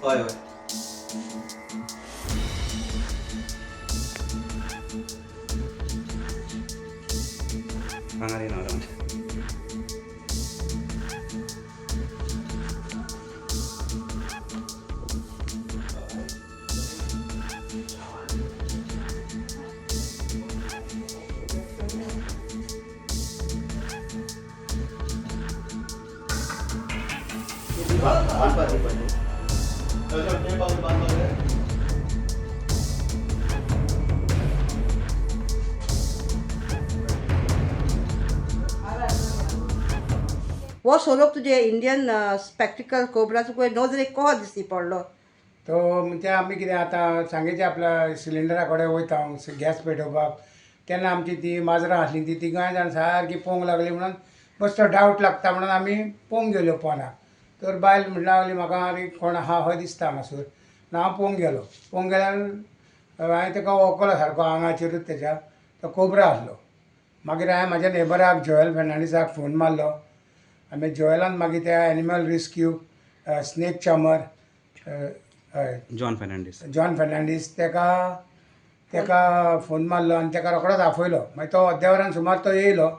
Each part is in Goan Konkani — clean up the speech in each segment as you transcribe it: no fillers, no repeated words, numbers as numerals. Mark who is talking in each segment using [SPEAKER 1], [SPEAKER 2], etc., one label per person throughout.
[SPEAKER 1] हय हय. हांगा रे नांव.
[SPEAKER 2] हो सोरोप तुजे इंडियन स्पॅक्टिकल कोबरा तुका नजरेक कहो दिसती पडलो?
[SPEAKER 3] तो म्हणजे आमी कितें आतां सांगेचे आपल्या सिलिंडरा कडेन वयता हांव गॅस पेटोवपाक, तेन्ना आमची ती माजरां आसली ती तिगांय जाण सारकी पोवंक लागली म्हणून बस तो डावट लागता म्हणून आमी पोवंक गेल्यो पोंदाक. तर बायल म्हणूंक लागली म्हाका, आरे कोण आहा हय दिसता हांगासर. हांव पोवंक गेलो. पोवंक गेल्यार हांवें ताका वळखलो सारको आंगाचेरूच तेज्या तो कोबरा आसलो. मागीर हांवें म्हाज्या नेबराक जोएल फेर्नांडीसाक फोन मारलो. आनी जोएलान मागीर त्या एनिमल रेस्क्यू स्नेक चार्मर, हय,
[SPEAKER 1] जॉन फेर्नांडीस.
[SPEAKER 3] जॉन फेर्नांडीस तेका तेका फोन मारलो आनी तेका रोखडोच आफयलो. मागीर तो अर्द्या वरान सुमार तो येयलो.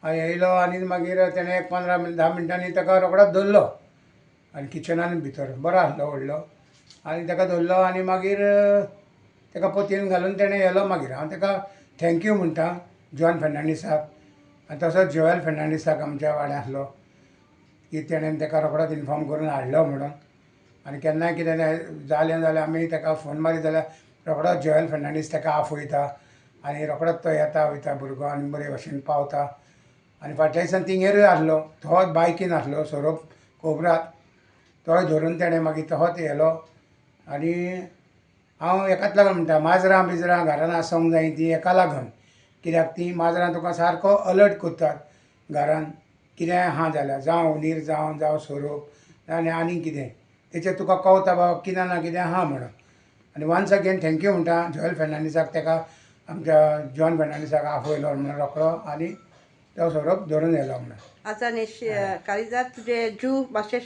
[SPEAKER 3] येयलो आनी मागीर तेणें एक 15 10 मिनटांनी तेका रोखडोच धरलो आनी किचनान भितर बरो आसलो व्हडलो आनी तेका धरलो आनी मागीर तेका पोतयेन घालून तेणें येलो. मागीर हांव तेका thank you म्हणटा जॉन फेर्नांडीसाक आनी तसोच जोएल फेर्नांडीसाक आमच्या वाड्या आसलो की तेणेन तेका रोखडोच इनफॉर्म करून हाडलो म्हणून. आनी केन्नाय कितें जालें जाल्यार आमी तेका फोन मारीत जाल्यार रोखडोच जोएल फेर्नांडीस तेका आफयता आनी रोखडोच तो येता वयता भुरगो आनी बरे भशेन पावता. आनी फाटल्या दिसान तिंगेरूय आसलो, तोच बायकीन आसलो सोरोप कोबरात, तोय धरून तेणें मागीर तोहोच येयलो. आनी हांव एकाच लागून म्हणटा, माजरां बिजरां घरान आसूंक जाय ती एका लागून, कित्याक ती माजरां तुका सारको अलर्ट करतात घरान कितेंय आहा जाल्यार, जावं हुंदीर जावं जावं सोरोप आनी आनी कितें तेचेर तुका कवता बाबा कितें ना कितें आहा म्हणून. आनी वन्स अगेन thank you म्हणटा जोएल फेर्नांडीसाक, तेका आमच्या जॉन फेर्नांडीसाक आफयलो म्हणून रोखडो आनी तो सोरोप धरून येयलो म्हणून.
[SPEAKER 2] आतां न्ही कालिदास तुजे जीव मातशे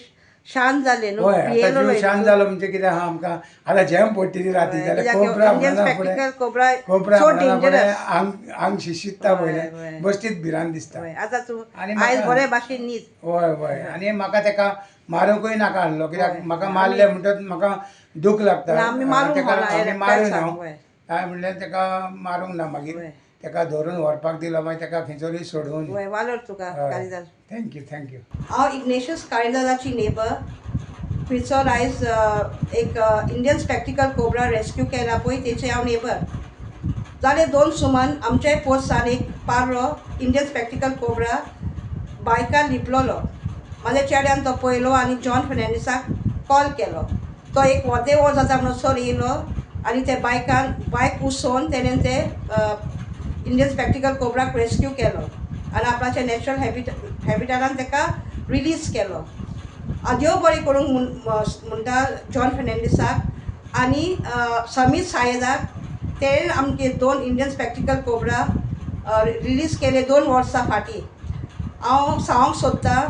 [SPEAKER 2] शांत जाले न्हू?
[SPEAKER 3] हय, आतां
[SPEAKER 2] भियेलो
[SPEAKER 3] जीव
[SPEAKER 2] न्हय
[SPEAKER 3] शांत
[SPEAKER 2] तूं?
[SPEAKER 3] जालो म्हणजे कितें आहा आमकां आतां झेम पडटली राती
[SPEAKER 2] हय,
[SPEAKER 3] जाल्यार
[SPEAKER 2] कित्याक
[SPEAKER 3] कोबरा
[SPEAKER 2] इंडियन
[SPEAKER 3] म्हणना फुडें
[SPEAKER 2] स्पॅक्टिकल कोबरा
[SPEAKER 3] कोबरा
[SPEAKER 2] सो
[SPEAKER 3] म्हणना फुडें
[SPEAKER 2] डेंजरस.
[SPEAKER 3] आंग आंग शिशित्ता
[SPEAKER 2] हय
[SPEAKER 3] पयलें
[SPEAKER 2] हय
[SPEAKER 3] बश्टीत भिरांत दिसता.
[SPEAKER 2] हय, आतां तूं
[SPEAKER 3] आनी
[SPEAKER 2] आयज
[SPEAKER 3] म्हाका
[SPEAKER 2] बरे भाशेन न्हीद.
[SPEAKER 3] हय हय, आनी म्हाका तेका मारूंकूय नाका आसलो, कित्याक
[SPEAKER 2] हय
[SPEAKER 3] म्हाका
[SPEAKER 2] आमी
[SPEAKER 3] मारलें म्हणटच म्हाका दूख लागता.
[SPEAKER 2] ना आमी मारूंक
[SPEAKER 3] तेका
[SPEAKER 2] ना
[SPEAKER 3] आमी मारूं ना,
[SPEAKER 2] रेप्टायल्सांक. हय
[SPEAKER 3] काय म्हणल्यार तेका मारूंक ना, मागीर
[SPEAKER 2] हय
[SPEAKER 3] तेका धरून व्हरपाक दिलो, मागीर तेका खंयसरूय सोडून.
[SPEAKER 2] हय, वालोर तुका
[SPEAKER 3] हय,
[SPEAKER 2] Kalidas.
[SPEAKER 3] Thank you thank you.
[SPEAKER 2] हांव इग्नेशियस कालिदासाची नेबर. थंयसर आयज एक इंडियन स्पॅक्टिकल कोबरा रेस्क्यू केला पळय, तेचे हांव नेबर. जाले 2 सुमान आमच्या पोस्टान एक पारो इंडियन स्पॅक्टिकल कोबरा बायकार लिपलोलो. म्हाज्या चेड्यान तो पळयलो आनी जॉन फेर्नांडीसाक कॉल केलो. तो एक अर्दें वर जाता म्हणसर येयलो आनी ते बायकान बायक उसोवन तेणेन ते इंडियन स्पॅक्टिकल कोबराक रेस्क्यू केलो आनी आपणाच्या नॅचरल हॅबिटान तेका रिलीज केलो. देव बरें करूंक म्हणटा जॉन फेर्नांडीसाक आनी समीर सायदाक, तेणेन आमगे 2 इंडियन स्पॅक्टिकल कोबरा रिलीज केले 2 वर्सां फाटीं. हांव सांगूंक सोदतां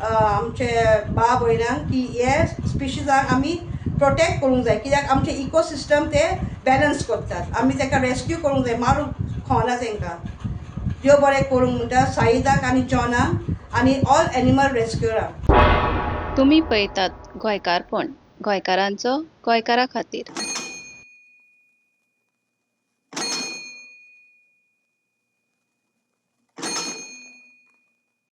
[SPEAKER 2] आमचे बा भयणांक की हे स्पिशीजाक आमी प्रोटेक्ट करूंक जाय, कित्याक आमचे इकोसिस्टम ते बॅलन्स करतात. आमी ताका रेस्क्यू करूंक जाय, मारूंक खोना तांकां. देव बरें करूंक म्हणटा साईदाक आनी जॉनाक आनी ऑल एनिमल रेस्क्युरांक.
[SPEAKER 4] तुमी पळयतात गोंयकारपण, गोंयकारांचो गोंयकारा खातीर.